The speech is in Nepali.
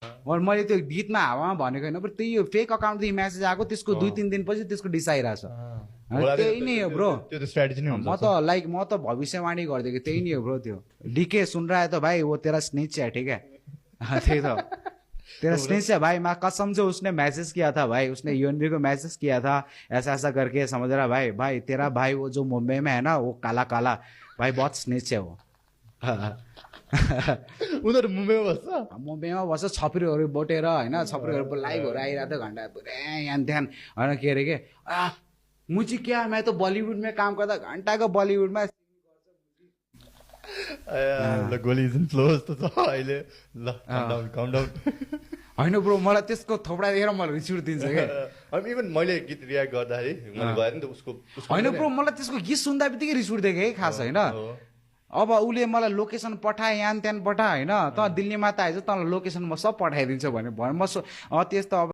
मैले त्यो गीतमा हावामा भनेको होइन बरु त्यही हो फेक अकाउन्टदेखि म्यासेज आएको त्यसको 2-3 दिनपछि त्यसको डिसाइरहेछ त्यही नै हो ब्रो त्यो त स्ट्र्याटेजी नै हुन्छ म त भविष्यवाणी गरिदिएको त्यही नै हो ब्रो त्यो डीके सुन रहा है तो भाई वो तेरा स्नेच है ठीक है त्यही त तेरा स्नेच है भाई मैं कसम से उसने मैसेज किया था भाई उसने यूएनबी को मैसेज किया था ऐसा ऐसा करके समझ रहा भाई भाई तेरा भाई वो जो मुंबई में है ना वो काला काला भाई बहुत स्नेच है वो उनीहरू मुम्बईमा बस्छ छपरीहरू बोटेर होइन छपरीहरू लाइभहरू आइरहेको थियो घन्टा पुरै यहाँ ध्यान होइन के अरे के मुझे क्या मैं तो बॉलीवुड में काम करता घंटा का बॉलीवुड में होइन ब्रो मलाई त्यसको थोपडा देखेर मलाई रिस उठिदिन्छ क्या इभन मैले गीत रियाक्ट गर्दाखेरि मैले गएर नि त उसको होइन ब्रो मलाई त्यसको गीत सुन्दा बित्तिकै रिस उठ्दै कि खास होइन अब उसले मलाई लोकेसन पठाए यहाँ त्यहाँ पठा होइन त दिल्लीमा त आइज तँलाई लोकेसन म सब पठाइदिन्छु भने म त्यस्तो अब